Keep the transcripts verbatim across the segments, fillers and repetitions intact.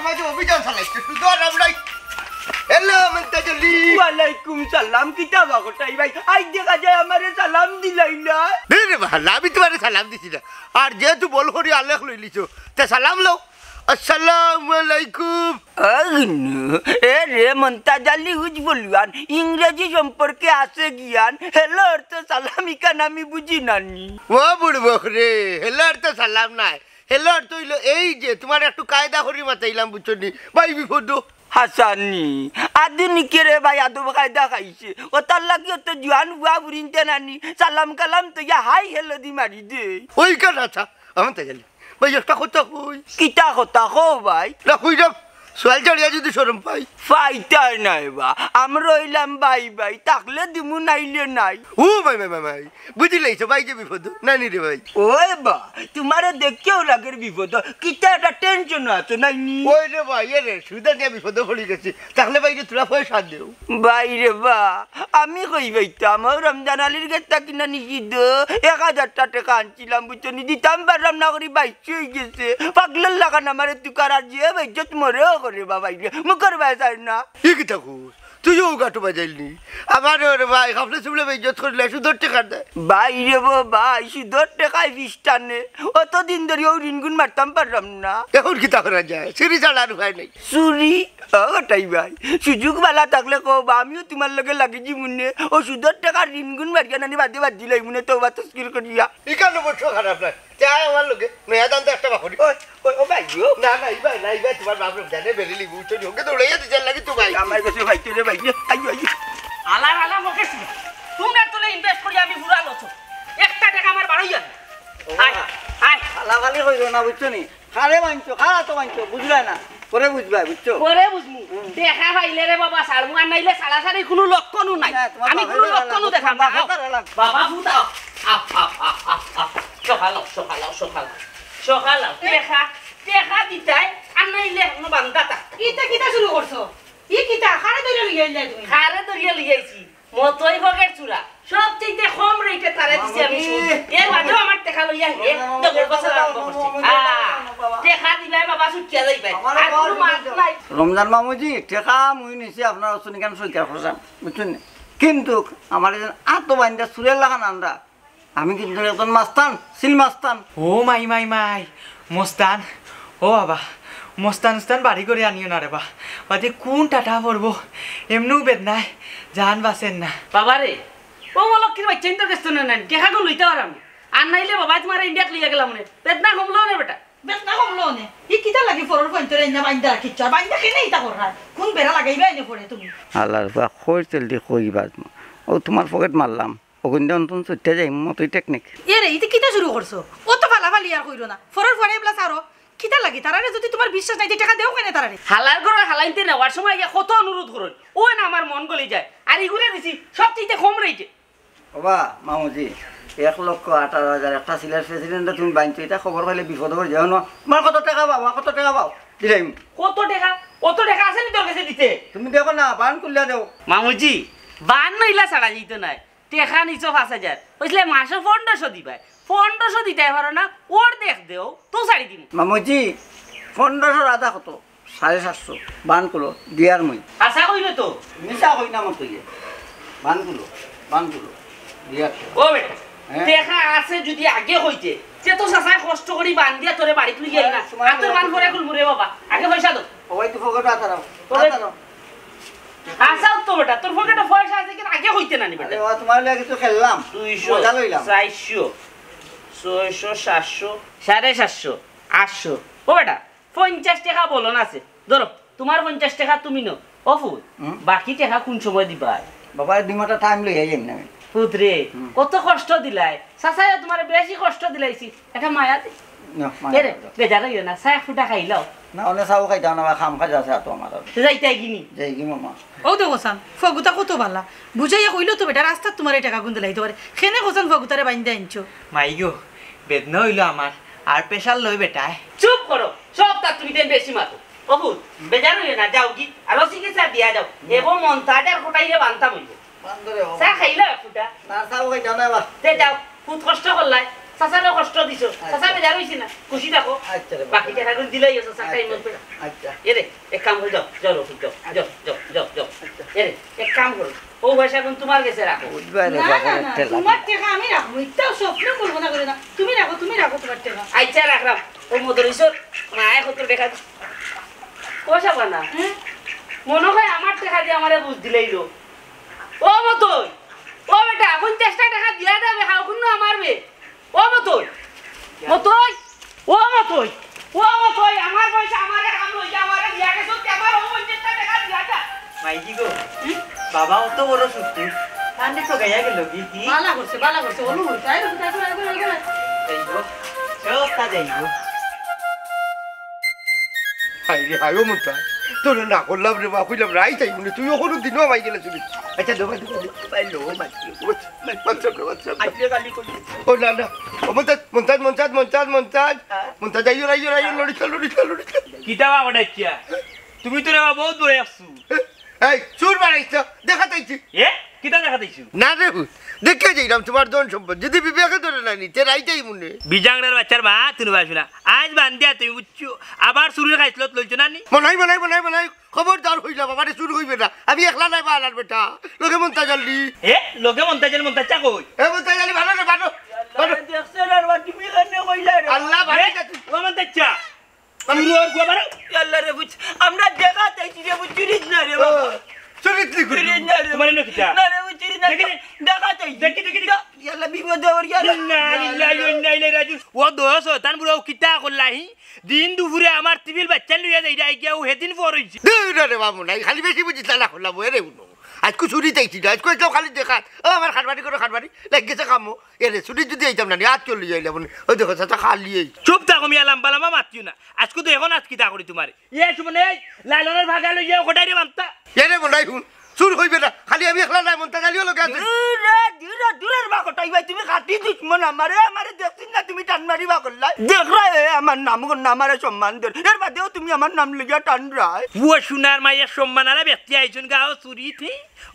আজ অভিযান চালাইছে, শুধু আর আমরাই। হ্যালো, মন্তাজ আলী। ওয়ালাইকুম সালাম, কিতা বা কটাই ভাই? আইজ দেখা যায় আমারে সালাম দিলাই না। দে রে বাহাল্লা, আমি তোমারে সালাম দিছি না। আর যেহেতু বল করি আলেখ লইলিছো, তে সালাম লও। আসসালামু আলাইকুম। আগুনু, এ রে মন্তাজ আলী হুজ বলুয়ান, ইংরেজি সম্পর্কে আছে জ্ঞান। হ্যালো অর্থ সালাম, ইখান আমি বুঝি নানি। ও বুড়বক রে, হ্যালো অর্থ সালাম নায়। হ্যালো অর্থ অইলো এই যে, তোমার একটু কায়দা করি মাতাইলাম, বুঝছো নি? ভাই বিপদ। হাসানি, আধুনিকেরে ভাই আদব কায়দা খাইছে। ও তার লাগি অত জুয়ান বুয়া বুড়িন্তে নানি, সালাম কালাম তো ইয়া হাই হ্যালো দি মারি দে। ওই কান আচ্ছা, আমার তাই জানি। ভাই, একটা কথা কই। কিতা কথা কও ভাই? না, কই যাম? সোয়াল ছাড়িয়া যদি শরম পাই। পাইতায় নায় বা, আমরা অইলাম ভাই ভাই, থাকলে দিমু নাইলে নাই। ও ভাই, ভাই, ভাই, ভাই, বুঝিলাইছো ভাই যে বিপদ, নানি রে ভাই। ওই বা, তোমারে দেখিয়াও লাগের বিপদ, কিতা একটা টেনশন আছে নাইনি? ওই রে ভাই, এ রে, সুদা নিয়ে বিপদ পড়ি গেছি, থাকলে ভাই যে তোরা পয়সা দেও। ভাই রে বা, আমি কই পাইতাম, ও রমজান আলীর গেছ থাকি না নিষিদ্ধ, এক হাজারটা টেকা আনছিলাম, বুঝছো নি, দিতাম পারলাম না করি বাইশ অই গেছে। পাগলর লাখান আমারে তুকার আর যে বেইজ্জত মরেও করে বা ভাই রে, মুখর বায় চায় না। ই কিতা কস? তুইও গাটো বাজাইল নি? আমার ওরে ভাই, খাবলে চুবলে বেইজ্জত করিলে সুদর টেকা দেয়। ভাই রে বা ভাই, সুদর টেকায় ফিস টানে। অতদিন ধরি অউ ঋণগুন মারতাম পারলাম না। এখন কিতা করা যায়? সিঁড়ি ছাড়া আর উপায় নাই। চুরি? ও কটাই ভাই, সুযোগ বালা থাকলে কও বা, আমিও তোমার লগে লাগি যিমুনে। অউ সুদর টেকার ঋণগুন মারিয়া নানি বাদে বাদ দিলাই মুনে, তওবা তসকির করিয়া। ইখান অবশ্য খারাপ নায়। তে আয় আমার লগে, নয়া দান্তে একটা বাকরি। ওই, ওই, ও ভাই, ও। না, না, ইবা, না, ইবা, তোমার বাপ রে জানে বেরিলি, বুঝছো নি? ওকে দৌড়াইয়া দিতে লাগি তো ভাই। আমার কাছে ভাই, তুই রে ভাই, আইও, আইও। আলা, আলা, মুখে ছিল। তোমরা তোলে ইনভেস্ট করি আমি বুড়া লছো। একটা টেকা আমার বাড়াইয়া। ও আয়, বাবা। আয়। ফালাফালি কইরো না, বুঝছো নি? খারে মানছো, খারা তো মানছো, বুঝলায় না। পরে বুঝবায়, বুঝছো? পরে বুঝমু। হুম। দেখা পাইলে রে বাবা, ছাড়মু, আর নাইলে ছাড়াছাড়ি কুনু লক্ষণও নাই। না, তোমার আমি বাপের কুনু বেলা লক্ষণও লাগবো, দেখাম না। তোমার বাপের বেলা লাগবো। বাবা, ভূত, আও, আও, আও। সকাল, সকাল, সকাল। সকাল, এ? দেখা, দেখা দিতায়, আর নাইলে এখনো বান্দা থাকতায়। ইতা কিতা শুরু করছো? ই কিতা? খারে ধরিয়া লইয়া আইলায় তুমি? খারে ধরিয়া লইয়া আইছি। মতই ভগের চূড়া। সবচাইতে কম রেটে তারে দিছি আমি সুদ। মামুনি। এর বাদেও আমার টেকা লইয়া হে, মামুনি, দখল বাসা মামুনি, আরম্ভ করছে। মামুনি, আ, মামুনি, বাবা। টেকা দিবায় বাবা, ছুটিয়া যাইবায়। আমারে আর বাবা কোনো মাত নাই। রমজান মামুজি, টেকা মুই নিছি আপনার অসুনি কেন স্বীকার করছলাম, বুঝছইন নি? কিন্তু আমারে যেন আতো বাইন্দা চুরের লাখান আনরা, আমি কিন্তু একজন মাস্তান, সিল মাস্তান। ও মাই, মাই, মাই, মস্তান, ও বাবা, মস্তান উস্তান বাড়ি করি আনিও না রে বা। বাদে কোন টাটা পড়বো, এমনেউ বেদনায় জান বাঁচের না। বাবা রে, ও বলক কির বাচ্চা ইন্তর গেছ তো না নাই, টেকাগু লইতা পারলাম না। আর নাইলে বাবা তোমার ইন্ডিয়াত লইয়া গেলাম নে, বেদনা কমলো নে বেটা। বেদনা কমলো নে? ই কিতা লাগি ফরর ফইন্তরে ইন্না বাইন্দা রাখিচ্ছ? আর বাইন্দা কেনে ইতা কররায়? কোন বেড়া লাগাইবা এনে পড়ে তুমি? আল্লাহর বা কই তেল দি কই বাজমু। ও তোমার পকেট মারলাম। অগুইন্দা অন্তন ছুটতে যাই, মতই টেকনিক। এ রে, ইতে কিতা শুরু করছো? অত ফালাফালি আর কইরো না। ফরর ফুয়ারে এবলা ছাড়ো। কিতা লাগি? তারারে যদি তোমার বিশ্বাস নাই, তে টেকা দেও কেনে তারারে? হালার ঘরর হালাইন্তে নেওয়ার সময় ইয়া কত অনুরোধ করইন। ও না আমার মন গলি যায়। আর ইগুরে দিছি সবচাইতে কম রেটে। ওবা, মামুজি, এক লক্ষ আঠারো হাজার একটা সিলের প্রেসিডেন্টরে তুমি বাইনছো, ইটা খবর পাইলে বিপদ অই যাও না। তোমার কত টেকা পাও, কত টেকা পাও? দিলাইমু। কত টেকা? অত টেকা আছে নি তোর গেছে দিতে? তুমি দেখো না, বান খুলিয়া দেও। মামুজি, বান নইলা ছাড়া যাইতো নায়। টেকা নিছো পাঁচ হাজার, কইছলায় মাসো পনরোশো দিবায়, পনরোশো দিতায় পারো না, অর্ধেক দেও, তো ছাড়ি দিমু। মামুজি, পনরোশোর আধা কত? সাড়ে সাতশো। বান খুলো, দিয়ার মুই। হাছা কইলে তো? মিছা কই না মতো ইয়ে। বান খুলো, বান খুলো, দিয়ার। ও বেটা, হ্যাঁ? টেকা আছে যদি আগে কইতে, তে তো চাচায় কষ্ট করি বান দিয়া তোরে বাড়িত লইয়া আইনা। হ্যাঁ, সময় আর তোর বান পরে খুলমু রে বাবা, আগে পয়সা দেও। ও ভাই, তুই পকেটো আত হারাও, আত হারাও। হাছাউ তো বেটা, তোর পকেটো পয়সা আছে কিনা আগে কইতে না নি বেটা। আরে বাবা, তোমার লগে কিছু খেললাম, দুইশো, মজা লইলাম। চাইরশো, ছয়শো, সাতশো, সাড়ে সাতশো, আটশো। ও বেটা, পঞ্চাশ টেকা বলন আছে, ধরো, তোমার পঞ্চাশ টেকা তুমি নেও। ও ফুত, হুম? বাকি টেকা কোন সময় দিবায়? বাবা, দুই মাস টাইম লইয়া যাইমু না আমি। ফুত রে, হুম। কত কষ্ট দিলায়, চাচায়ও তোমারে বেশি কষ্ট দিলাইছি, একটা মায়া দে। না, মায়া এরে, দেও। বেজার অইও না, চা এক ফুটা খাইলাও। না, অনে চাও খাইতাম না, খাম কাজ আছে তো আমার আর। তে যাইতায় গি নি? যাইগি মামা। ও দেখো চান, ফুয়াগুতা কত ভালা। বুঝাইয়া কইলো তো বেটা, রাস্তাত তোমার এই টেকাগুন দিলাইতো পারে। কেনে কও চান ফুয়াগুতারে বাইন্দা আনছো? মাই গো, বেদনা অইলো আমার, আর প্রেশার লয় বেটায়। চুপ করো, সব তার তুমি তাই বেশি মাতো। ও ফুত, বেজার অইও না, যাওগি, আরো চিকিৎসা দিয়া যাও। হুম। এবং মন্তাজর কটাইরে বানতাম অইবো। বান্দরে বাবা। চা খাইলাও এক ফুটা? না, চাও খাইতাম না বা। তে যাও, ফুত কষ্ট করলায়। চাচারও কষ্ট দিছো। আচ্ছা। চাচা বেজার অইছে না, খুশি থাকো। আচ্ছা রে বাবা। বাকি টেকাগুন দিলাইও চাচা, আচ্ছা, টাইম মতো। আচ্ছা। এরে, এক কাম করো, যাও, যাও, রফিক, যাও, যাও, যাও, যাও, যাও। আচ্ছা। এরে, এক কাম করো, অউ পয়সাগুন তুমার গেছে রাখো। বুঝবায় রে না, বাবা, না, না, একটা লাগে। তুমার টেকা আমি রাখমু, ইটাও স্বপ্নেও কল্পনা করে না। তুমি রাখো, তুমি রাখো তুমার টেকা। আচ্ছা, রাখলাম। অউ মদরিছর মায়ে কত টেকা দি-, পয়সা পানা। হুম? মনো অয় আমার টেকা দি আমারে বুঝ দিলাইলো। ও মতই, ও বেটা, পঞ্চাশটা টেকা দিয়া দেবে, হাও কুন্নু আমার বে। ও মতই, মতই, ও মতই, ও মতই, আমার পয়সা আমারে কাম লইয়া আমারে দিয়া গেছো, তে আমার অউ পঞ্চাশটা টেকা দিয়া যা। মাইজি গো, হুম? বাবা অত বড় সুস্থ, তানরে ঠগাইয়া গেল কি? কি? বালা করছে, বালা করছে, ওলু হইছে। আয়, আয়, আয়, আয়, আয়। যাইব, সবটা যাইব। হায় রে হায়, ও মন্তাজ, তোরে না করলাম রে বা, কইলাম রাইত আইমুনে, তুই অখনো দিনও আমায় গেলে চুরি। আচ্ছা, দেবা, দেবা, দেবা। পাইলো, ও মাতছে। ও মাতছে, মাতছে, মাতছে। আজকে খালি করি। ও না, না, ও মন্তাজ, মন্তাজ, মন্তাজ, মন্তাজ, মন্তাজ। হ্যাঁ? মন্তাজ, আইও, আইও, আইও, লড়ি চল, লড়ি চল, লড়ি চল। কিতা বা ওটা কিয়া? তুমি তো রে বা বহুত দূরে আসছো। এই, চুর বাড়াইছ, দেখাত আইছি। এ? কিতা দেখাত আইছো? না রে, দেখিয়া যাইলাম তুমার ধন সম্পদ। যদি বিবেকে ধরে না নিতে, রাইত আইমুনে। বিজাংরের বাচ্চার মা, তুমি বাসো না। আইজ বান্দিয়া তুমি বুঝছো, আবার চুরির খাইছলত লইছো না নি? মনাই, মনাই, মনাই, মনাই। খবরদার কইলাম, আমারে চুর কইবে না। আমি একলা নায় বালার বেটা। লগে মন্তাজ আলী। এ, লগে মন্তাজ আলী, মন্তাজ চা কই? এ, মন্তাজ আলী, বালা রে, বালা। বালা। দেখছো না, আর তুমি কেনে কইলা রে? আল্লাহ, বালা এ, যাতে ও মন্তাজ চা। চুরর গুয়া বারো। আল্লাহ রে, বুঝ, আমরা দেখাত আইছি রে, বুঝ, চুরিত না রে বাবা। ও, চুরিত নি করি। চুরিত না রে। তোমার এনে কিতা? না রে, বুঝ, চুরিত না। দেখি, দেখি। দেখাত আইছি। দেখি, দেখি, দেখি। ইয়াল্লা, বিপদ অর, ইয়াল্লা। ইন্না লিল্লাহি ওয়া ইন্না ইলাইহি রাজিউন। ও দোষ, তান বুড়া ও কিতা করলা হি? দিন দুপুরে আমার টিভির বাচ্চা লইয়া যাইরা, আইগিয়া ও হেদিন ফর অইছে। দূর রে বাবু, নাই, খালি বেশি বুঝিস না, না করলাম, এরে উনো। আজকু চুরিত আইছি না, আজকু আইছলাম খালি দেখাত। ও, আমার খাটবানি করো, খাটবানি। লাগ গেছে কামো। এরে, চুরিত যদি আইতাম না নি, আত চুরি লইয়া আইলাম নি। ওই দেখো, চাচা খালি এই। চুপ থাকো মিয়া, লাম্বা লাম্বা মাতিও না। আজকু তো এখন আজ কিতা করি তুমারে। এ সুমন, এই লালনের ভাগা লইয়া কটাইরে বান্তা। এরে মনাই হুন, চুর কইবে না, খালি আমি একলা নায়, মন্তাজ আলীও লগে আছে। দূরে, দূরে, দূরের বা কটাই ভাই, তুমি খাটি দুশমন আমারে, আমারে দেখছি না তুমি টান মারি বা করলাই। দেখরায়, এ আমার নাম, নাম আমারে সম্মান দের। এর বাদেও তুমি আমার নাম লইয়া টানরায়। ও সোনার মাইয়া সম্মান আরা ব্যক্তি আইছুন গাও চুরিত।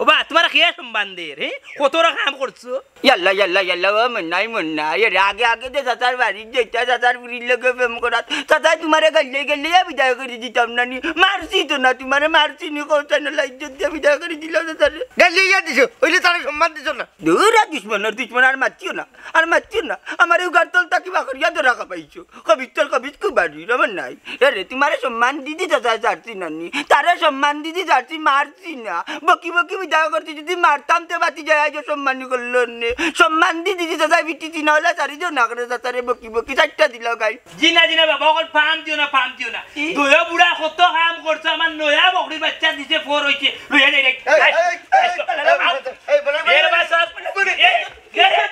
ও বা, তুমারে কে সম্মান দের, হে? কত বড় কাম করছো? ইয়াল্লা, ইয়াল্লা, ইয়াল্লা, ও মন্নাই, মন্নাই, এরে আগে, আগে দে চাচার বাড়িত যাইতা, চাচার ফুড়ির লগে প্রেম করাত। চাচায় তুমারে গাইল্লাইয়া, গাইল্লাইয়া বিদায় করি দিতাম না নি। মারছি তো না, তুমারে মারছি নি, কও চাই না, লাইজ্জত দিয়া বিদায় করি দিলাম চাচারে। গাইল্লাইয়া দিছো, অইলে তারে সম্মান দিছো না। দূর, দুশমনর দুশমন, আর মাতিও না, আর মাতিও না। আমারে উগার তল থাকি বার করিয়া ধরা খাবাইছো। কবিত্তর কবিত কুবারি, রমন নাই। এরে, তুমারে সম্মান দিদি চাচায় ছাড়ছি না নি। তারে সম্মান দিদি ছাড়ছি, মারছি না। বকি বকি বিদায় করছি, যদি মারতাম তে বাতি যায় আইজ সম্মানী করলো নে। সম্মান দিদি চাচায় বিটিছি না, অইলে ছাড়ি দেও না করে চাচারে বকি বকি চাইরটা দিলাও গাইল। জি না, জি না বাবা, অকল ফান দিও না, ফান দিও না। কি? দুইও বুড়া কত কাম করছো, আমার নয়া বকরির বাচ্চা দিছে ফর অইছে, লইয়া যাই রে। এই, আয়, এই, এই, আয়, এই, এই, এই, এই, এর বাস, এই, এই, এই,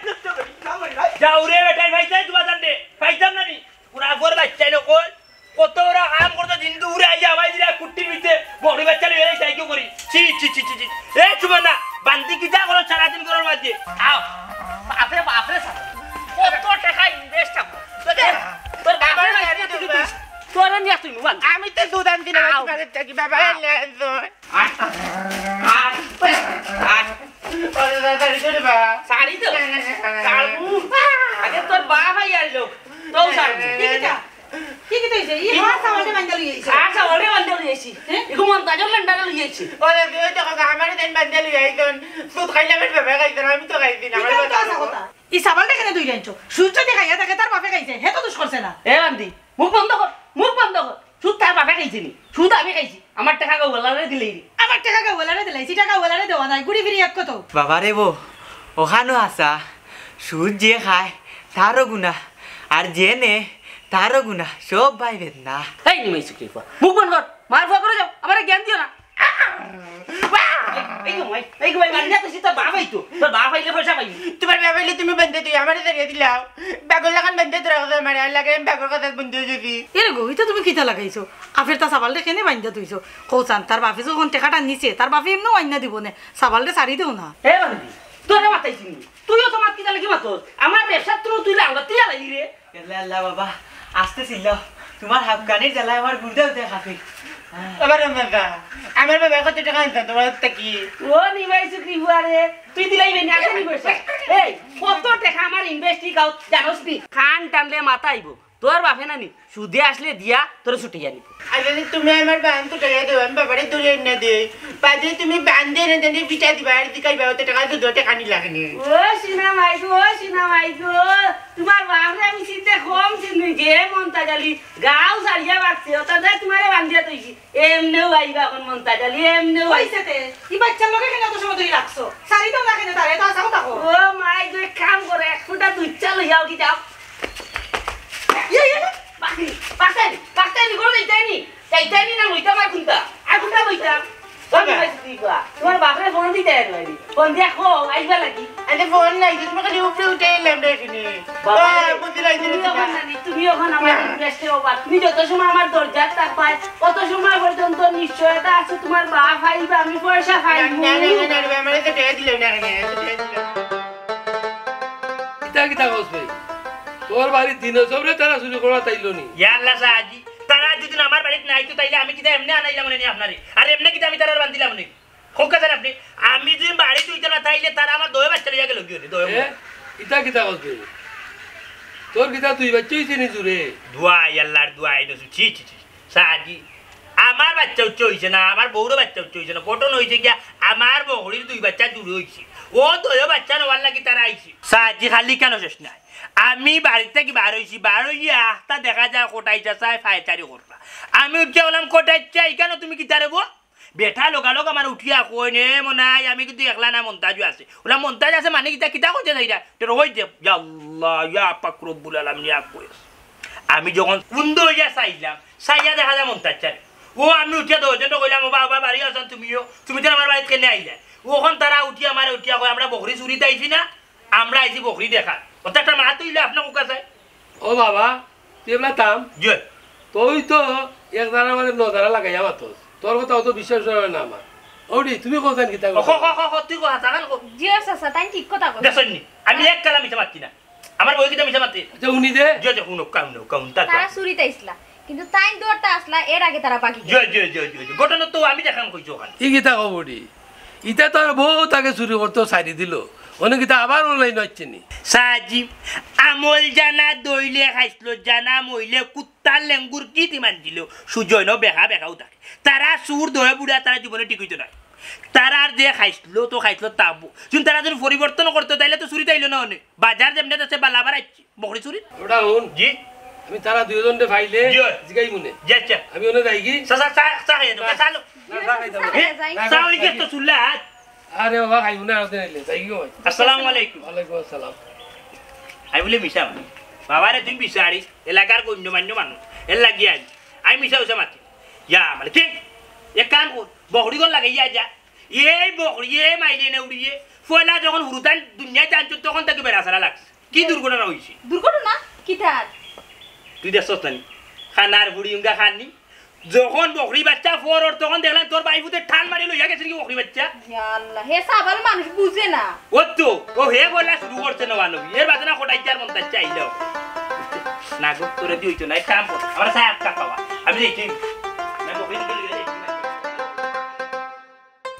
যাও রে বেটাই, ভাই, যাই তোমার জানতে, পাইতাম না নি। পুরা ঘর বাচ্চাই নকল, কত ওরা কাম করতো, দিন দুপুরে আইয়া আমায় দিরা কুট্টির ভিতরে বকরি বাচ্চা লইয়া যাই, তাই কি করি? ছি, ছি, ছি, ছি, ছি। এ, সুমনা, বান্দি কিতা করো সারাদিন ঘরর মাঝে? আও, বাপরে, বাপরে, সারা। কত টেকা invest আমার। তোর, তোর বাপরে মারি দিবা। তোর নিয়া তুই নুবান। আমি তো দুধান দিলে আও। বাড়ির থাকি বাবা আও। এলে আনতো। আয়, আয়, আয়। আরে দাদা, রে বাবা। শাড়ি তো? না, না, না, না, না। কালু। আগে তোর বাপ আইয়ার লোক। তো শাড়ি। কি কিতা? কি কিতা অইছে? ই হাঁস আমারে বান্ধা লই আইছে। হাঁস আমারে বান্ধা লই আইছে। হ্যাঁ? এগু মন্তাজর লেন্ডারে লই আইছে। ওরে, তুই তো কথা আমারে দেন বান্ধা লই আইছন। সুদ খাইলে আমার বাবা খাইছন, আমি তো খাইছি না, আমার ইটা তো বাবা হাছা খাইছে। কথা। ই সাবালটা কেনে ধইরা আনছো? সুদ যদি খাইয়া থাকে, তার বাপে খাইছে, হে তো দুষ করছে না। এ বান্দি, মুখ বন্ধ কর, মুখ বন্ধ কর। সুদ তার বাপে খাইছে নি? সুদ আমি খাইছি। আমার টেকা গাউআলারে দিলাই রে। আমার টেকা গাউআলারে দিলাইছি, টেকা গাউআলারে দেওয়া নাই, ঘুরি ফিরি এক কথা। বাবা রে বো, অখানও হাছা, সুদ যে খায়, তারও গুনা, আর যে নে, তারও গুনা, সব বায় বেদনা। এই নিমাই সুখী ফুয়া, মুখ বন্ধ কর, মার ফুয়া করে যাও, আমারে জ্ঞান দিও না। এই গো মাই, এই গো মাই, বান্দিয়া তো তোর বাপ আইতো, তোর বাপ আইলে পয়সা পাইবি। তোমার বাপ আইলে তুমি বান্ধা দিও, আমারে ছাড়িয়া দিলাও। বাঘর লাখান বান্ধা ধরা কথা মারে, আর লাগে আমি বাঘর কথা বন্ধু হয়ে যাবি। এরে গো, ইটা তুমি কিতা লাগাইছো? আফের তা সাবালরে কেনে বান্ধা থইছো? কও চান, তার বাপে যখন টেকাটা নিছে, তার বাপে এমনেও আইনা দিব নে, সাবালরে ছাড়ি দেও না। এ বান্দি, তোরে মাতাইছি নি? তুইও তো মাত কিতা লাগি মাতস? আমার ব্যবসার তুই তুই লাঙ্গা তুই আলাই রে। আল্লাহ, আল্লাহ বাবা, আস্তে চিল্লাও। তোমার হাক্কানির জ্বালায় আমার গুর্দা উঠে খাফি। আবার আমার বাবা, আমার বাবা কত টেকা আনছে তোমার থাকি? ও নিবাই শুক্রি বুয়ারে, তুই দিলাই বেনি আসে নি পয়সা? এই, কত টেকা আমার ইনভেস্ট ই গাও জানোস নি? খান টানলে মাথা আইবো। তোর বাপে না নি, সুদে আসলে দিয়া তোর ছুটে জানি। আরে তুমি আমার বান তো টাকা দেও, আমি বাবারে ধরে এনে দেই। বাদে তুমি বান দিয়ে এনে দেন, পিঠা দিবা আর দিকাই বাবা তো টাকা তো দু টাকা নি লাগে নি। ও সিনা মাই গো, ও সিনা মাই গো, তোমার বাপরে আমি চিনতে কম চিনি যে মন্তাজ আলী গাও সারিয়া বাঁচছে, ওটা তোমারে বান্ধিয়া তৈছি। এমনেও আইবা এখন মন্তাজ আলী, এমনেও আইবা। কইছে তে, ই বাচ্চার লগে কেন অত সময় ধরে রাখছো? সারি দাও না কেন তারে, তো আসাও থাকো। ও মাই গো, এক কাম করো, এক ফুটা দুধ চা লইয়াও কি যাও। ইয়ে, ইয়ে, ইয়ে। বাকি, পাকতানি, পাকতানি, কোনো যাইতানি। যাইতানি না লইতাম আর কোনটা? আর কোনটা লইতাম? আমি পাইছি তুই কয়া। তোমার বাপরে ফোন দিতে আর নাইনি। ফোন দিয়া কও, আইবা লাগি। আরে ফোন নাই, তুমি খালি উপরে উঠে এলাম রে এখানে। বাবা, ও, বুদ্ধি নাই, তুমি বুদ্ধি ওখান নাই। না নি, তুমি ওখান আমার ইন্টারেস্টে ওবা। তুমি যত সময় আমার দরজার তাক পায়, অত সময় পর্যন্ত নিশ্চয়তা আছে তোমার বাপ আইবা, আমি পয়সা পাই। না, না, না, না, না, আমারে তো টেকা দিলাম না, না, না, টেকা দিলাম। কিতা কিতা কস বে? তোর বাড়ির দিন সবরে তারা চুরি করা তাইলো নি? ইয়া আল্লাহ সাহাজি, তারা যদি আমার বাড়িত নাই তো তাইলে আমি কিতা এমনে আনাইলাম নি আপনারে? আর এমনে কিতা আমি তারার বান্ধিলাম নি? হোক স্যার আপনি, আমি যদি বাড়িত হইতে না তাইলে তারা আমার দয়ে বাচ্চা লইয়া গেল কি হইলে? দয়ে এ? ইতা কিতা কস বে? তোর কিতা তুই বাচ্চা হইছে নি জুরে? দুয়াই আল্লাহর দুয়াই নসু, ছি, ছি, ছি। সাহাজি, আমার বাচ্চা উচ্চ হইছে না, আমার বউরও বাচ্চা উচ্চ হইছে না। ঘটনা হইছে গিয়া, আমার বকরির দুই বাচ্চা জুড়ে হইছে। ও দয়ে বাচ্চা নেওয়ার লাগি তারা আইছে। সাহাজি খালি কেন শেষ নাই? আমি বাড়ির থাকি বার হইছি, বার হইয়া আখতা দেখা যায় কোটাই চাচায় ফায়চারি করলা। আমি উঠে বললাম, "কোটাই চা, এখানে তুমি কিতা রে বো?" বেটা লগালগ আমার উঠিয়া কয় নে, "মনাই, আমি কিন্তু একলা না, মন্তাজও আছে।" ওলা মন্তাজ আছে মানে কিতা, কিতা কইতে চাইরা? তো রই দে, ইয়া আল্লাহ, ইয়া পাক রব্বুল আলামিন, ইয়া কইস। আমি যখন উন্দো হইয়া চাইলাম, চাইয়া দেখা যায় মন্তাজ চারে। ও আমি উঠিয়া দশজনরে কইলাম, "ও বাবা, বাড়ি আছেন তুমিও? তুমি তো আমার বাড়িত কেনে আইলা?" ওখান তারা উঠিয়া আমারে উঠিয়া কয়, "আমরা বকরি চুরিত আইছি না, আমরা আইছি বকরি দেখা।" ওটা একটা মাত হইলে আপনার কুকা চাই। ও বাবা, তুই এবলা থাম। জি। তুই তো এক ধারা মানে ন ধারা লাগাইয়া মাতস। তোর কথা অত বিশ্বাস হয় না আমার। ওডি, তুমি কোথায় কিতা ও, ক, ক, ক, ক, তুই ক, হাতা খান ক। জি, ও চাচা, তাই ঠিক কথা কইছে। দেখছনি? আমি এক কালা মিছা মাতছি না। আমার বউ কিতা মিছা মাতে? আচ্ছা, উনি দে। জি, জি, হুনো, কাউন, কাউন, তা, তারা তা। চুরিত আইছলা। কিন্তু তাই দৌড়টা আসলা, এর আগে তারা বাকি জি, জি, জি, জি, জি। ঘটনা তো আমি দেখান কইছি ওখানে। ই কিতা খবরই? ইতা তো আর বহুত আগে চুরি করতো ছাড়ি দিল। অনে কিতা আবার অনলাইন হচ্ছে নি? সাজি, আমল জানা দইলে খাইছিল, জানা মইলে কুত্তার লেঙ্গুর কি তিমান দিল? সুজয় ন বেহা বেহাও থাকে। তারা চুর দয়ে বুড়া, তারা জীবনে ঠিক হইতো না। তারার যে খাইছিল তো খাইছিল তাবু। কিন্তু তারা যদি পরিবর্তন করতো, তাইলে তো চুরি তাইলো না অনে। বাজার যেমনে আছে, বালা আবার আইছে। বকরি চুরি? ওটা হুন। জি। আমি তারা দুইজনরে পাইলে জি। জিগাই মনে। জি, আচ্ছা। আমি ওনে যাই কি? চা, চা, চা, চা খাইয়া যাও। চা লো। না, চা খাইতাম না। এ, চা হই গেছে তো চুল্লা। আরে বাবা, খাইব না, আর দিন আইলে। যাই কি ভাই? আসসালামু আলাইকুম। ওয়ালাইকুম আসসালাম। আমি বলে মিশা ভাই। বাবারে তুই বিচারি, এলাকার গণ্যমান্য মানুষ। এর লাগিয়ে আজ। আমি মিশা উষা মাতি। ইয়া, মানে কি? এক কাম কর, বকরি ঘর লাগাইয়া যা। এই বকরি, এ মাইলে নে উড়িয়ে। পয়লা যখন হুরুতান দুনিয়াতে আনছো, তখন তাকে বেড়া ছাড়া লাগছে। কি দুর্ঘটনা হইছে? দুর্ঘটনা? কিতার? তুই দেখছস না নি? খানার বুড়ি উঙ্গা খাননি। যখন বকরি বাচ্চা ফর ওর, তখন দেখলাম তোর ভাই পুতে ঠাল মারি লইয়া গেছে কি বকরি বাচ্চা? ইয়া আল্লাহ, হে সাবাল মানুষ বুঝে না। ও তো, ও হে বলা শুরু করছে নবানবি। এর বাদে না কোটাই চার মন্তাজ চাইল। না গো, তোরে দি হইতো না, এক কাম কর। আমার সাহেব কাকা বাবা। আমি দেখি। না, বকরি দিকে লইয়া দেখি না।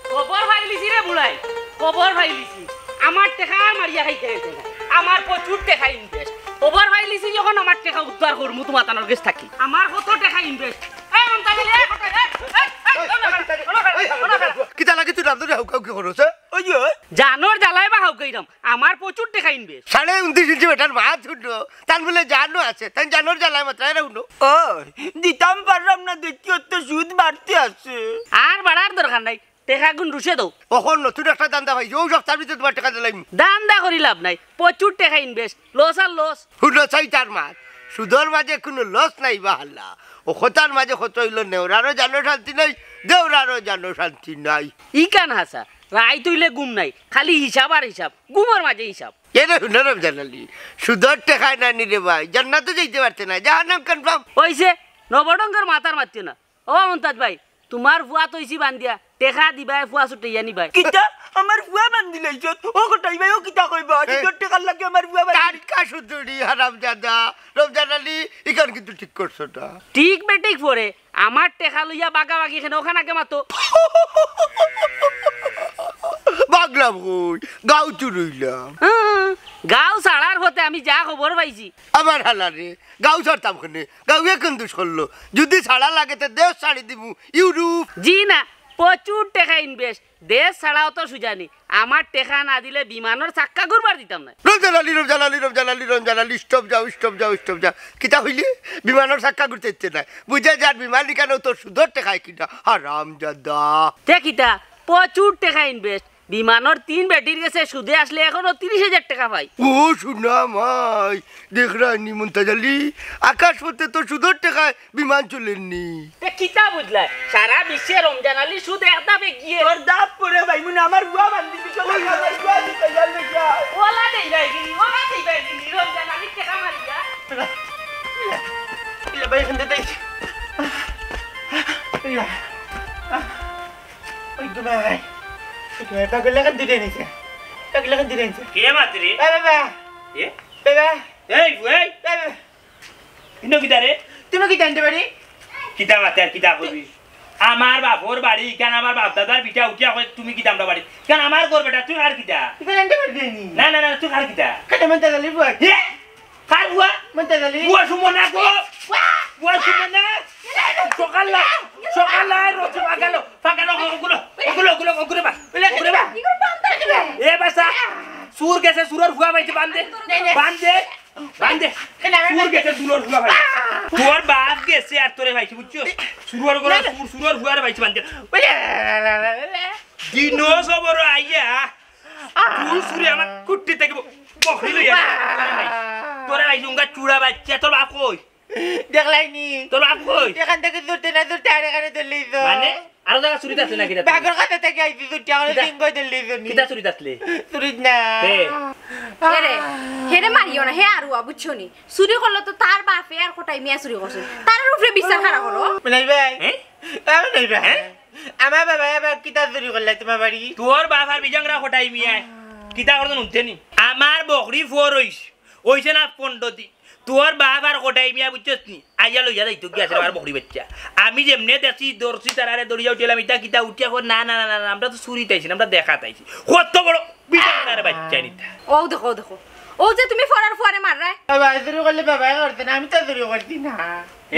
খবর পাইলিছি রে বুড়াই, খবর পাইলিছি। আমার টেকা মারিয়া খাইতে খাইতে না, আমার প্রচুর টেকা ইনভেস্ট। খবর পাইলিছি যখন আমার টেকা উদ্ধার করমু তোমার তানোর গেছ থাকি। আমার কত টেকা ইনভেস্ট। এই মন্তাজ আলী, এই কত, এই, এই, এই, এই, এই, এই, এই, এই, এই, কিতা লাগি তুই রান্ধুনি হাউকা হাউকি করছ, হ্যাঁ? ওই যে, ওই। জানোর জ্বালায় বা হাউকাইরাম, আমার প্রচুর টেকা ইনভেস্ট। সাড়ে উনত্রিশ ইঞ্চি বেটার মাত হুনো, তার বলে জানো আছে, তাই জানোর জ্বালায় মাত্র এরা হুনো। ও, দিতাম পারলাম না, দেখি অত সুদ বাড়তে আছে। আর বাড়ার দরকার নাই, টেকা গুন রুশে দাও। অখন নতুন একটা ধান্দা পাইছি, ও সপ্তাহের ভিতরে তোমার টেকা দিলাইমু। ধান্দা করি লাভ নাই, প্রচুর টেকা ইনভেস্ট, লস আর লস। হুনো চাই তার মাত, সুদর মাঝে কোনো লস নাই বাহাল্লা। ও কথার মাঝে কত হইল, নেওরারও জানো শান্তি নাই, দেওরারও জানো শান্তি নাই। ইকান হাসা, রাইত হইলে ঘুম নাই, খালি হিসাব আর হিসাব, ঘুমর মাঝে হিসাব। এরে হুনো রমজান আলী, সুদর টেকায় না নি রে ভাই, জান্নাতো যাইতে পারতে না, জাহান্নাম কনফার্ম। ওইছে, নবডঙ্গর মাথার মারতে না। ও মন্তাজ ভাই, তোমার ফুয়া তৈছি বান্ধিয়া, টেকা দিবায়, ফুয়া ছুটাইয়া নিবায়। কিতা? আমার ফুয়া বান্ধিলাইছত? ও কটাই ভাই, ও কিতা কইবা? এই সুদর টেকার লাগি আমার ফুয়া বান্ধি- টাটকা সুদুরি হারামজাদা। রমজান আলী, ইখান কিন্তু ঠিক করছো না। ঠিক বেঠিক পরে, আমার টেকা লইয়া বাগাবাগি কেনে, অখান আগে মাতো। বাগলাম কই, গাঁও চুরইলাম। হুম, গাঁও ছাড়ার পথে আমি যা খবর পাইছি। আমার হালারে, গাঁও ছাড়তাম কেনে? গাঁওয়ে কুন দুষ করলো? যুদি ছাড়া লাগে তে দেশ ছাড়ি দিমু, ইউরোপ। জি না, প্রচুর টেকা invest। দেশ ছাড়া অত সুজা নি। আমার টেকা না দিলে বিমানর চাক্কা ঘুরবার দিতাম না। রমজান আলী, রমজান আলী, রমজান আলী, রমজান আলী, stop যাও, stop যাও, stop যাও। কিতা কইলে? বিমানর চাক্কা ঘুরতে দিতে নায়। বুঝা যার বিমান ইখানো তোর সুদর টেকায় কিনা। হারামজাদা। তে কিতা? প্রচুর টেকা invest। বিমানর তিন বেটির গেছে সুদে আসলে এখনো তিরিশ হাজার টেকা পাই। ও সোনা মাই, দেখরায়নি মন্তাজ আলী, আকাশ পথে তো সুদর টেকায় বিমান চলেরনি। তে কিতা বুঝলায়? সারা বিশ্বে রমজান আলীর সুদ এক ধাপে গিয়ে। তোর দাপ পরে ভাই, মুনা আমার বুয়া বান্দি দিছে, ওলা দেই ভাই গিনি, ওলা দেই ভাই গিনি, রমজান আলীর টেকা মারিয়া। ইয়া ভাই, এখান থেকে ইয়া। ওই তো ভাই, ওই তো ভাই, পাগল লাগান দিতে নিছে, পাগল লাগান দিতে নিছে। কে মাতরে? এ বাবা, এ? বাবা, এই, এই। বাবা। ইনো কিতা রে? তুমি কিতা আনতে পারি? কিতা মাতে আর কিতা কইবি? আমার বাপর বাড়ি, ইখান আমার বাপ দাদার ভিটা উঠিয়া কয়, তুমি কিতা আনতে পারি? ইখান আমার ঘর বেটা, তুই কার কিতা? ইখান আনতে পারি নি? না, না, না, তুই কার কিতা? কাটা মন্তাজ আলী বুয়া। এ? কার বুয়া? মন্তাজ আলী। বুয়া সুমনা গো। বুয়া সুমনা। সকাল না, সকাল না, রোজ পাকালো, পাকালো, ওগুলো, ওগুলো, ওগুলো, ওগুলো বা, ওগুলো বা। এ বাসা, চুর গেছে, চুরর ফুয়া পাইছে, বান্ধে, বান্ধে। বান্ধে। কেন আমি চুর গেছে, চুরর ফুয়া ভাই। তোর বাপ গেছে আর তোরে ভাইছি, বুঝছো? চুরর ঘরে চুর, চুরর ফুয়ারে ভাইছি বান্ধে। দিন সবর আইয়া, তুই চুরে আমার কুট্টি থেকে ব-, বকরি লইয়া যা। তোরে ভাইছি, উঙ্গা চুরা বাচ্চা, তোর বাপ কই? দেখলায়নি? তোর বাপ কই? এখান থেকে চুরতে না চুরতে আর এখানে চলে আইছো। মানে? আরো জাগা চুরিত আছে নাকি রে? বাগর কথা থেকে আইছি, চুরতে এখানে কিতা? সিংহ চলে আইছো নি? কিতা চুরিত আসলে? চুরিত না। হে। এরে, হেরে মারিও না, হে আরুয়া, বুঝছো নি? চুরি করলে তো তার বাপে আর কটাই মিয়া চুরি করছে। তার উপরে বিচার খাড়া করো। মিলাই ভাই। হ্যাঁ? আমি নাই ভাই। হ্যাঁ? আমার বাবা আবার কিতা চুরি করলে তোমার বাড়ি? তোর বাপ আর বিজাংরা কটাই মিয়া। কিতা করতে নুনতে নি? আমার বকরি ফোর হইস। হইছে না পনেরো দিন। তোর বাপ আর কটাই মিয়া বুঝছস নি? আইয়া লইয়া যাইতো কি আছে আমার বকরি বাচ্চা। আমি যেমনে দেখছি, দৌড়ছি তারারে দৌড়িয়া উঠিলাম, ইটা কিতা উঠিয়া কয়, "না, না, না, না, না, আমরা তো চুরিত আইছি না, আমরা দেখাত আইছি।" কত বড় বিজাংরার বাচ্চা নিতা। ও দেখো, ও দেখো। ও যে তুমি ফরার ফুয়ারে মাররায়। বাবা, চুরি করলে বাবাই করছে না, আমি তো চুরি করছি না।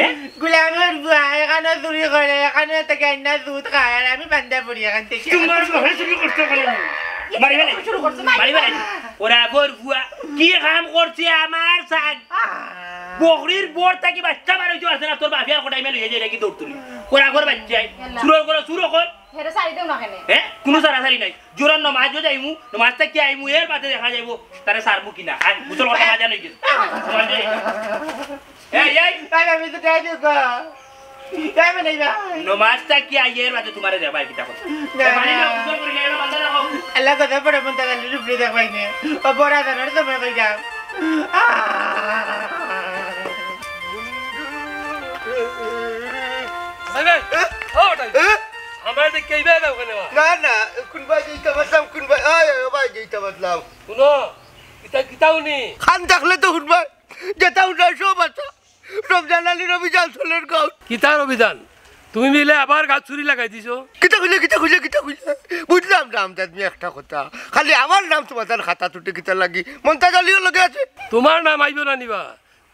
এ? গুলামের বুয়া, এখানে চুরি করে, এখানে থেকে আইনা সুদ খায়, আর আমি বান্দা পড়ি এখান থেকে। তোমার ঘরে চুরি করতে পারে না। মারি ফেলে। শুরু করছো, মারি মারি ফেলে। ফেলে। ওরা আগর বুয়া, কি কাম করছে আমার সাথ? আহ। বকরির বোর থাকি বাচ্চা বার হইতে পারছে না, তোর বাফিয়ার কটাই মেল হয়ে যায় নাকি দৌড় তুলি। ওরা আগর বাচ্চায়। ইয়াল্লা। চুরো করো, চুরো কর। হেরে সারি দেও না কেনে? হ্যাঁ? কোনো সারাসারি নাই। জোরার নমাজও যাইমু, নমাজ থাকি আইমু, এর বাদে দেখা যাইবো, তারে সারমু কিনা। আর গোসল করতে মাঝে নই গেছে। নমাজ যাই। এই, এই। ভাই, আমি তো যাই দিও গো। যাই মানে ভাই। নমাজ থাকি আইয়ে এর বাদে তোমারে দেখাই কিতা করতে। না। এ, মানে না, গোসল করি না, এলো বান্দা না হোক। আল্লাহ কথা পড়ে মন তাহলে রূপরে দেখাই নে। ও বড় জানার সময় কই যাও। ভাই, ভাই, এ? ও ভাই। এ? আমার দিকে এই ভাই দাও কেন? না, না, কোন ভাই যেতে পারলাম, কোন ভাই? ওই, ওই ভাই যেতে পারলাম। শুনো, ইতা কিতাও নি। খান থাকলে তো শুনবায়। যেটা উঠায় সব আছে। রমজান আলীর অভিযান চলের গাঁও। কিতার অভিযান? তুমি মিলে আবার গাছ চুরি লাগাই দিছো। কিতা কইলে, কিতা কইলে, কিতা কইলে? বুঝলাম না, আমজাদ মিয়া, একটা কথা। খালি আমার নাম তোমার তার খাতা তুটে কিতা লাগি? মন্তাজ আলীও লগে আছে। তোমার নাম আইব না নিবা।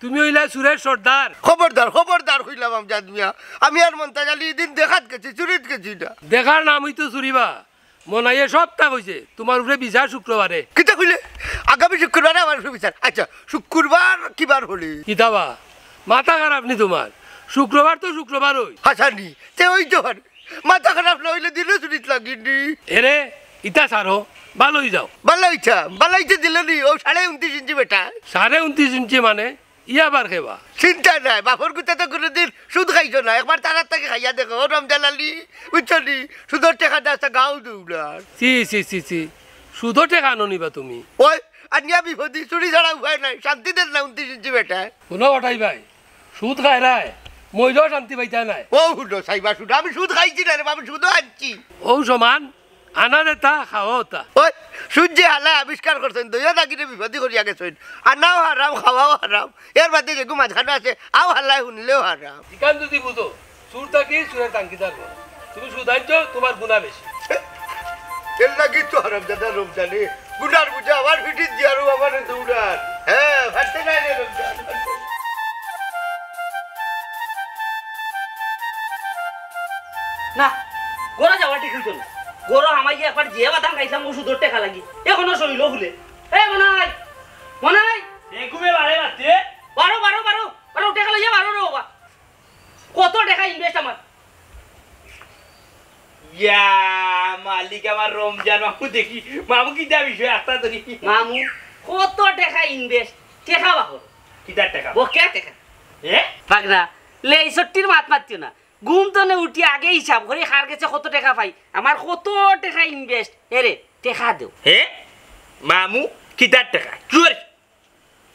তুমি হইলা চুরের সর্দার। খবরদার, খবরদার কইলাম আমজাদ মিয়া। আমি আর মন্তাজ আলী এদিন দেখাত গেছি, চুরিত গেছি না। দেখার নামই তো চুরিবা। মনাইয়ে সবটা কইছে, তোমার উপরে বিচার শুক্রবারে। কিতা কইলে? আগামী শুক্রবারে আমার উপরে বিচার। আচ্ছা, শুক্রবার কি বার হলে? কিতাবা? মাথা খারাপ নি তোমার? শুক্রবার তো শুক্রবার ওই। হাসানি, তে ওই তো পারে। মাথা খারাপ না হইলে দিনও চুরিত লাগিনি। এরে, ইতা সারো, ভালোই যাও। বালাইছা, বালাইতে দিল নি, ও সাড়ে উনত্রিশ ইঞ্চি বেটা। সাড়ে উনত্রিশ ইঞ্চি মানে? ইয়া আবার খেবা। চিন্তা নাই, বাপর গুতা তো কোনোদিন সুদ খাইছো না, একবার তারার তাকে খাইয়া দেখো, ও রমজান আলী, বুঝছো নি? সুদর টেকা দা, আচ্ছা, গাও দৌড়ার। ছি, ছি, ছি, ছি। সুদর টেকা আনো নিবা তুমি? ওই, আনিয়া বিপদি, চুরি ছাড়া উপায় নাই, শান্তি দেন না উনত্রিশ ইঞ্চি বেটায়। শুনো কটাই ভাই, সুদ খায় নাই, মইলেও শান্তি পাইতা নাই। ও হুনো, সাইবা সুদ, আমি সুদ খাইছি না রে বাবা, সুদও আনছি। ও সমান, আনা যেতা, খাওয়া ওতা। ওই, সুদ যে হালায় আবিষ্কার করছেন, দইয়া দাগিরে বিপদি করিয়া গেছেন। আনাও হারাম, খাওয়াও হারাম। এর বাদে যেগু মাঝখানো আছে, আও হালায় শুনলেও হারাম। ইখান যদি বুঝো, চুর থাকি চুরের তাঙ্কিদার বড়। তুমি সুদ আনছো, তোমার গুণা বেশি। এর লাগি তো হারামজাদা রমজানে গুনার বুঝা আমার পিঠিত দিয়া আরো আমারে দৌড়ান। হ্যাঁ, ফাটতে নাই রে রমজান, ফাটতে নাই। না, ঘরো যাওয়া ঠিক অইতো না। ঘরো হামাইয়া একবার যে বাদাম খাইছলাম, অউ সুদর টেকা লাগি, অখনো শরীলো ফুলে। এ মনাই, মনাই, এ ঘুমে বারে বাতে। বারো, বারো, বারো, বারো, টেকা লইয়া বারো রে বাবা। কত টেকা invest আমার? ইয়া, মালিক আমার রমজান মামু দেখি। মামু কিতা বিষয় আস্তা ধরি। মামু, কত টেকা invest? টেকা বাহর। কিতার টেকা? বকেয়া টেকা। এ? পাগনা, লে এই সট্টির মাত মাতিও না। ঘুম তনে উঠি আগে হিসাব করি কার গেছে কত টেকা পাই। আমার কত টেকা invest। এরে, টেকা দেও। হে? মামু, কিতার টেকা? চুর।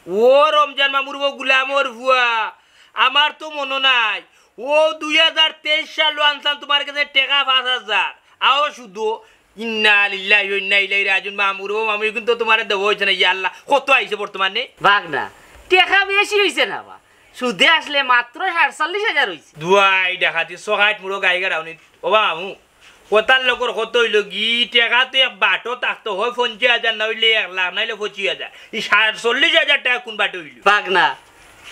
ও রমজান মামুর বউ গুলামর ফুয়া, আমার তো মনো নাই। অউ দুই হাজার তেইশ সালো আনছলাম তুমার গেছে টেকা পাঁচ হাজার। আও সুদো। ইন্না লিল্লাহি ওয়া ইন্না ইলাইহি রাজিউন। মামুর বউ, মামু, ইগুন তো তুমারে দেওয়া অইছে না। ইয়া আল্লাহ, কত আইছে বর্তমানে? পাগনা, টেকা বেশি অইছে না বা। সুদে আছলে মাত্র সাতচল্লিশ হাজার অইছে। দুয়াই ডাকাতি, সকাইট মুড়ো গাই গাড়াউনি। ও বা মামু, কথার লগর কথা অইলো গি, টেকা তো এক বাটো থাকতো, হয় পঞ্চাশ হাজার, না অইলে এক লাখ, না অইলে পঁচিশ হাজার। ই সাতচল্লিশ হাজার টেকা কুন বাটো অইলো? পাগনা,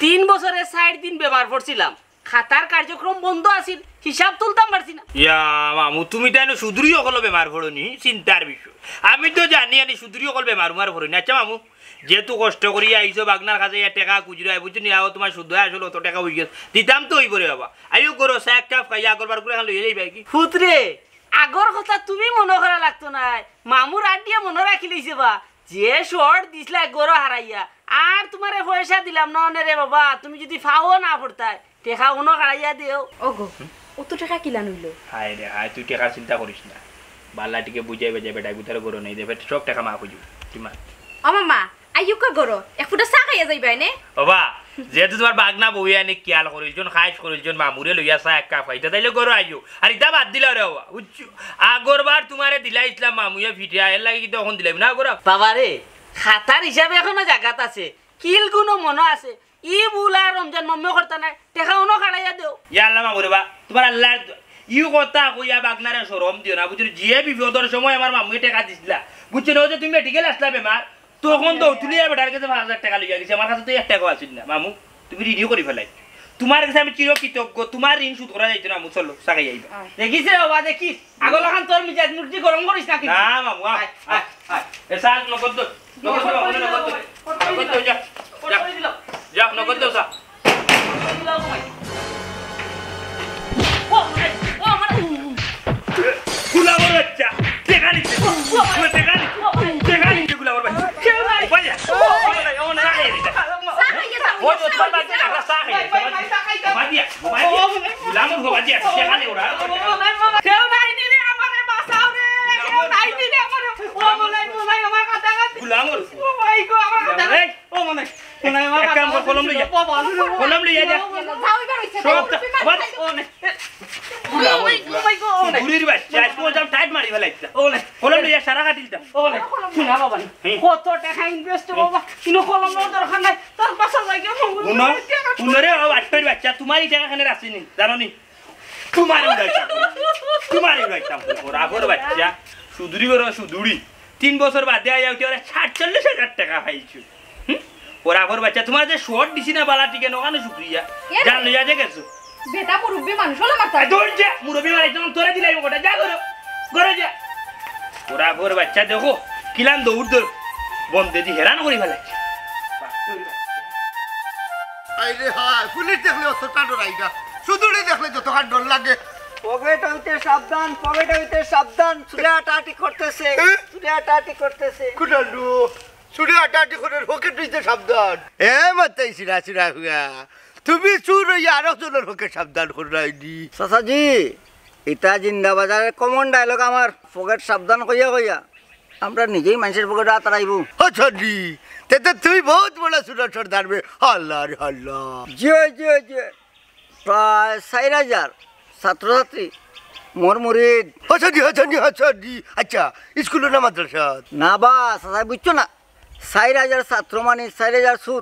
তিন বছরে চাইর দিন বেমার পড়ছিলাম, খাতার কার্যক্রম বন্ধ আছিল, হিসাব তুলতাম পারছি না। ইয়া মামু, তুমি তাইন সুদুরি অকলো বেমার পড়ো নি, চিন্তার বিষয়। আমি তো জানি আনি সুদুরি অকল বেমার উমার পড়ো নি। আচ্ছা মামু, যেহেতু কষ্ট করিয়া আইছো, বাগনার কাছে ইয়া টেকা খুজরায়, বুঝছো নি? আও তুমার সুদে আসল অত টেকা অইগেছে, দিতাম তো অইবো রে বাবা। আইও ঘরো, চা এক কাপ খাইয়া আগর বার করে খান লইয়া যাইবায় গি। পুতরে, আগর কথা তুমি মনো করা লাগতো নায়, মামুর আন্টিয়ে মনো রাখিলাইছে বা। যে short দিছলায় ঘরো হারাইয়া, আর তুমারে পয়সা দিলাম না অনে রে বাবা, তুমি যুদি পাও না পড়তায়, টেকা অনো কাড়াইয়া দেও। ওগো, অত টেকা কিলান অইলো? হায় রে হায়, তুই টেকার চিন্তা করিস না। বালা টিকে বুঝাই বাজাই বেটায় গুতারে ঘরো নেই দে, সব টেকা মাফ অইযিবো। তুই মাত। ও মামা, আইউক্কা ঘরো, এক ফুটা চা খাইয়া যাইবায় নে। ও বা, যেহেতু তুমার বাগনা বউয়ে আনি খিয়াল করিলছইন, খাইশ করিলছইন, মামুরে লইয়া চা এক কাপ খাইতা, তাইলে ঘরো আইও। আর ইতা বাদ দিলাও রে বাবা, বুঝছো? আগর বার তুমারে দিলাইছলাম মামুয়ে ফিটিয়া, এর লাগি কিন্তু অখন দিলাইমু না ঘরো। বাবা রে, খাতার হিসাবে অখনো জাগাত আছে, কিলগুনো মনো আছে, ই ভুল আর রমজান মামুয়ে করতা নায়, টেকা অনো কাড়াইয়া দেও। ইয়া আল্লাহ মাবুদ রে বা, তুমার আল্লাহর দোয়া। ইউ কথা কইয়া বাগনারে শরম দিও না, বুঝছো? যে বিপদর সময় আমার মামুয়ে টেকা দিছলা, বুঝছো না? অউ যে তুমি মেডিকেল আছলা বেমার, তখন তো তুলিয়া বেটার গেছে পাঁচ হাজার টেকা লইয়া গেছে, আমার কাছে তো এক টেকাও আছিল না। মামু, তুমি ঋণই করি ফালাই। তুমার গেছে আমি চিরকৃতজ্ঞ, তুমার ঋণ শোধ করা যাইতো না। মামু, চলো, চা খাইয়া আইবা। দেখিস রে বাবা, দেখিস। আগর লাখান তোর মিজাজ মুরজি গরম করিস না কিন্তু। না মামু, আয়, আয়, আয়। এ চা নগদ দে, নগদ দে, মামু, নগদ দে। নগদ দে, যা। যা। যা, নগদ দে চা। গুলামর বাচ্চা, টেকা নিছে। টেকা নিছে। টেকা নিছে গুলামর বাচ্চা। কেউ নাই। উপায় নাই। ও নাই, ও নাই। চা খাইয়া যাও। ও তো তোর বাচ্চা, আমরা চা খাই। বাদ দিয়া, বাদ দিয়া। গুলামর বাচ্চা, টেকা নেই ওরা। কেউ নাই নি রে, আমারে বাঁচাও রে। কেউ নাই নি রে, আমারে। ও মনাই, মনাই, আমার কাটা কাটি। গুলামর। ও মাই গো, আমার কাটা কাটি। ও মনাই, মনাই, আমার এক কাম কর, কলম লইয়া। বাবা, কলম লইয়া যা। যাও, এবার হইছে। সব তা-, আবার ও মনাই। গুলামর, ও মাই গো, ও মনাই। সুদুরির বাচ্চা, আজকে ওর জাম টাইট মারি ফালাইতা। ও মনাই। কলম লইয়া সারা কাটিলতা। ও মনাই, শোনা বাবা নি। হুম। কত টেকা invest বাবা, কিন্তু কলমর দরকার নাই। তোর বাসা যাই গিয়া মঙ্গল হুনো, হুনো রে, ও বাটপাইর বাচ্চা, তুমার ই টেকা কেনে রাখছি নি, জানো নি? তুমারে উড়াইতাম, তুমারে উড়াইতাম, ওর আগর বাচ্চা, সুদুরি করো সুদুরি। তিন বছর বাদে আইয়া উঠি ওরা সাতচল্লিশ হাজার টেকা পাইছো। হুম? ওর আগর বাচ্চা, তুমার যে short দিছি না বালা টিকে, নখানো শুক্রিয়া। কেন? জান লইয়া যে গেছো। বেটা মুরব্বি মানুষ, ওলা মারতা। এই দৌড় যা, মুরব্বি মারাই তখন তোরে দিলাই গোটা, যা ঘরো, ঘরো যা। ওর আগর বাচ্চা দেখো, কিলান দৌড় দৌড়, বন্দে দি হেরান করি ফালাইছে। আইরে হায়, পুলিশ দেখলে অতটা ডরাই না, সুদুরে দেখলে যতখান ডর লাগে। পকেট হইতে সাবধান, পকেট হইতে সাবধান, চুরে আটাআটি করতেছে, হ্যাঁ? চুরে আটাআটি করতেছে। কুনালু, চুরে আটাআটি করে পকেট হইতে সাবধান। এ মাতাই সিরা সিরা হুয়া, তুমি চুর অইয়া আরক জনর পকেট সাবধান করো নাইনি? চাচাজি, ইটা জিন্দাবাজারের common dialogue আমার, পকেট সাবধান কইয়া কইয়া। আমরা নিজেই মানষর পকেটো আতরাইবো। ও সর্দি, তে তো তুই বহুত বড় চুরর সর্দার বে। আল্লাহ রে আল্লাহ। জি অয়, জি অয়, জি অয়। প্রায় চাইর হাজার ছাত্রছাত্রী মোর মুরিদ। ও সর্দি, ও সর্দি, ও সর্দি। আচ্ছা, স্কুলো না মাদ্রাসাত? না বা, চাচাই বুঝছো না। চাইর হাজার ছাত্র মানে চাইর হাজার চুর।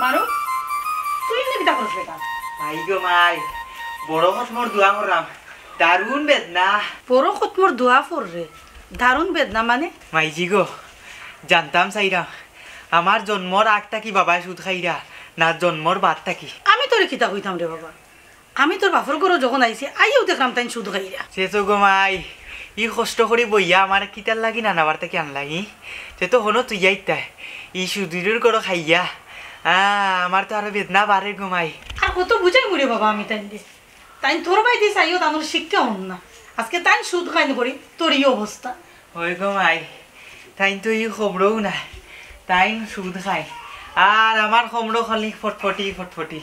মারু, তুই এনে কিতা করস বেটা? মাই গো মাই, বড় খতমর দোয়া করলাম, দারুণ বেদনা। বড় খতমর দোয়া পড়রে, দারুণ বেদনা মানে? মাইজি গো, জানতাম চাইরাম, আমার জন্মর আগ থাকি বাবায় সুদ খাইরা, না জন্মর বাদ থাকি? আমি তোরে কিতা কইতাম রে বাবা, আমি তোর বাপর ঘরো যখন আইছি, আইয়াউ দেখলাম তাইন সুদ খাইরা। সে তো গো মাই, ই কষ্ট করি বইয়া আমার কিতার লাগি নানা বাড়ি থাকি আনলাগি? সে তো হনো তুই আইতায়, ই সুদিরুর ঘরো খাইয়া, আ, আমার তো আরো বেদনা বাড়ে গো মাই। আর কত বুঝাইমু রে বাবা আমি তাইনরে, তাইন তোর বায়দি চাইও তানর শিক্ষা অর না। আজকে তাইন সুদ খাইন করি তোর ই অবস্থা। ওই গো মাই, তাইন তো ই খবরও না, তাইন সুদ খাইন। আর আমার খবরও খালি ফটফটি, ফটফটি।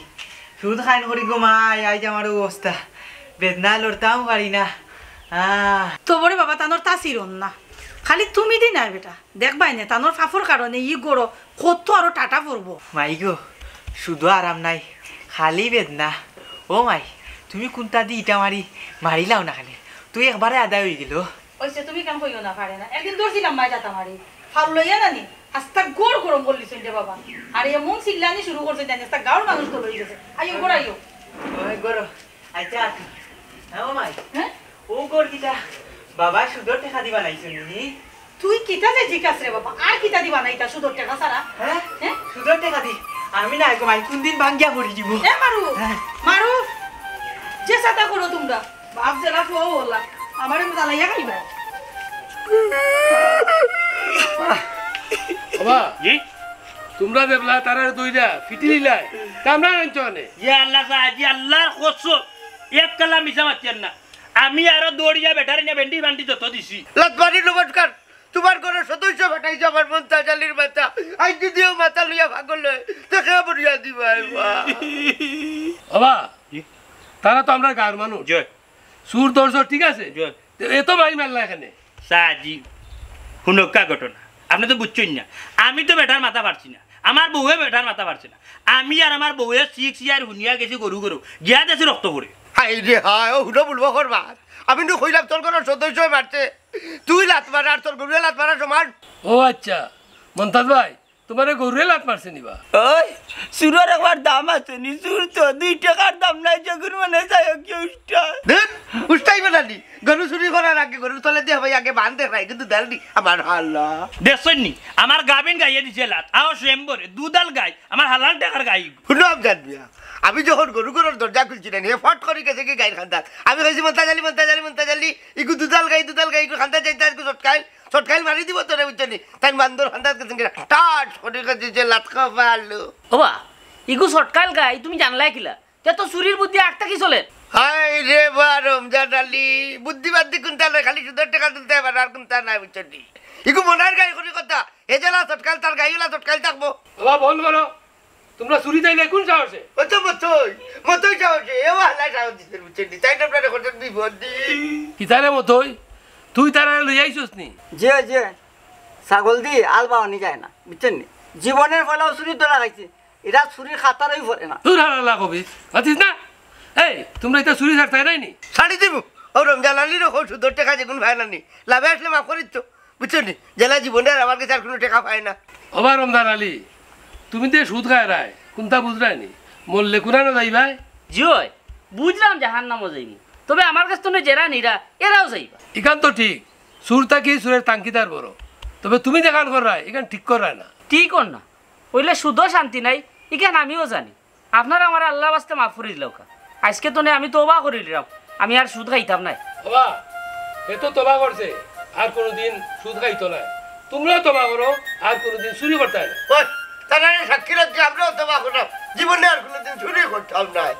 সুদ খাইন করি গো মাই, আইজ আমার অবস্থা। বেদনা লড়তাম পারি না। আহ। তো বড় বাবা, তানর তাসির অর না। খালি তুমি দি নায় বেটা। দেখবায় নে, তানর ফাফর কারণে ই ঘরো কত আরো টাটা পড়বো। মাই গো, সুদো আরাম নাই, খালি বেদনা। ও মাই, তুমি কুনতা দি ইটা মারি মারিলাও না খালি। তুই একবারে আদায় অইগেলো। অইছে, তুমি কেন কইও না, পারে না। একদিন ধরছিলাম মাই জাতা মারি। ফাল লইয়া নানি, আস্তা ঘর গরম করলিছইন রে বাবা। আর এমন চিল্লানি শুরু করছে জানি, আস্তা গাঁওর মানুষ তো লই গেছে। আইও, ঘর আইও। ওই ঘর, আচ্ছা, হ্যাঁ, ও মাই। হ্যাঁ? ও ঘর কিতা? বাবা সুদর টেকা দি বানাইছইন নি? তুই কিতা যে জিকাস রে বাবা? আর কিতা দি বানাইতা সুদর টেকা ছাড়া? হ্যাঁ? হ্যাঁ? সুদর টেকা দি? আমি না গো মাই, কুনদিন ভাঙ্গিয়া পড়ি যিমু। এ মারু, হ্যাঁ। মারু। যে সাথে করো তোমরা, বাপ যেলা ফুয়াও অলা, আমারে জ্বালাইয়া খাইবা। বাবা, জি? তোমরা যেবলা তারারে দইরা ফিটিলিলায়, তা আমরা আনছো আনে। ইয়া আল্লাহ, সাহায্য আল্লাহর কসম, এক কালা মিছা মাতছেন না। আমি আরো দৌড়িয়া বেটারে নিয়া বেন্ডি বান্ডি যত দিছি। লাতবাড়ি নমস্কার, তোমার ঘরে সদস্য পাঠাইছে আমার মন্তাজ আলীর মাথা। আই যদিও মাথা লইয়া পাগল হয়, তো কে বরিয়া দিবা এবার? বাবা, জি? তারা তো আমরা গাঁর মানুষ। জি। চুর ধরছো, ঠিক আছে? জি। তো এত মাই মারলা এখানে? সাজি, হুনক্কা ঘটনা। আপনি তো বুঝছেন না। আমি তো বেটার মাথা পারছি না। আমার বউয়ে বেটার মাথা পারছে না। আমি আর আমার বউয়ে সিক্স ইয়ার হুনিয়া গেছি গরু গরু। গিয়া দেশে রক্ত পড়ে। হায় রে হায়, ও হুনো বলবো করবার। আমি নু কইলাম তোর ঘরে সদস্য মারছে। তুই লাত মারা আর তোর গরুয়ে লাত মারা সমান। ও আচ্ছা, মন্তাজ ভাই, তোমারে গরুয়ে লাত মারছে নিবা? ওই, চুরর একবার দাম আছে নি, চুর তো দুই টেকার দাম নাই, যেগুন মানে যাই হোক, কি উষ্টা। ধুর, উষ্টাইবে না নি? গরু চুরি করার আগে গরুর তলে দিয়া ভাই আগে বান দেখাই, কিন্তু দেলনি আমার হাল্লা। দেখছইন নি, আমার গাবিন গাইয়ে দিছে লাত, আও সেম্বরে, দুধাল গাই, আমার হালাল টেকার গাই। হুনো আমজাদ মিয়া, আমি যখন গরু ঘরর দরজা খুলছি না, হে ফট করি গেছে কি গাইর খান্দাত। আমি কইছি, "মন্তাজ আলী, মন্তাজ আলী, মন্তাজ আলী, ইগু দুধাল গাই, দুধাল গাই, ইগু খান্দাত যাইতা, ইগু চটকাইল, চটকাইল মারি দিব তোরে, বুঝছো নি?" তাই বান্দর খান্দাত গেছেন কিনা, টাস করি গেছে যে লাত খাওয়া আলু। ওবা, ইগু চটকাইল গাই, তুমি জানলায় কিলা? তে তো চুরির বুদ্ধি আগ থাকি চলে। হায় রে বা রমজান আলী, বুদ্ধি বাদ্ধি কুনটা নাই, খালি সুদর টেকা তুলতে পারে, আর কুনটা নাই, বুঝছো নি? ইগু মনার গাই করি কথা, এ যেলা চটকাইল, তার গাইওলা চটকাইল থাকবো। বাবা, বন্ধ করো। তোমরা চুরি যাইলে কোন সাহসে? ও তো মতই, মতই সাহসে, এ হাল্লায় সাহস দিছে, বুঝছো নি? তাই না আপনারা করছেন বিপদ দি। কিতারে মতই? তুই তারারে লই আইছস নি? জি, জি। ছাগল দি আল বাওয়ানি যায় না, বুঝছেন নি? জীবনের ফলাও চুরি ধরা খাইছে, এরা চুরির খাতারই পড়ে না। তোর হালালা কবি, মাতিস না? এই, তোমরা ইতা চুরি ছাড়তায় নায় নি? ছাড়ি দিমু। ও রমজান আলীর ওখন সুদর টেকা যেগুন পায় না নি, লাভে আসলে মাফ করিস তো, বুঝছো নি? যেলা জীবনে আর আমার গেছে আর কুনু টেকা পায় না। ওবা রমজান আলী, তুমি যে সুদ খায় রায়, কুনটা বুঝরায় নি? মরলে কুনানো যাইবায়? জি অয়, বুঝলাম জাহান্নামো যাইমু, তবে আমার গেছ তনে যেরা নিরা, এরাও যাইবা। ইখান তো ঠিক, চুর থাকি চুরের তাংকিদার বড়। তবে তুমি যেখান কররায়, ইখান ঠিক কররায় না। ঠিক কর না, অইলে সুদও শান্তি নাই, ইখান আমিও জানি। আপনারা আমারে আল্লার ওয়াস্তে মাফ করি দিলাউক্কা। আইজকে তনে আমি তওবা করিলিরাম, আমি আর সুদ খাইতাম নায়। বাবা, হে তো তওবা করছে, আর কুনুদিন সুদ খাইতো নায়। তুমরাও তওবা করো, আর কুনুদিন চুরি করতায় নায়। ওই, তারারে সাক্ষী রাখি আমরাও তওবা করলাম, জীবনে আর কুনুদিন চুরি করতাম নায়।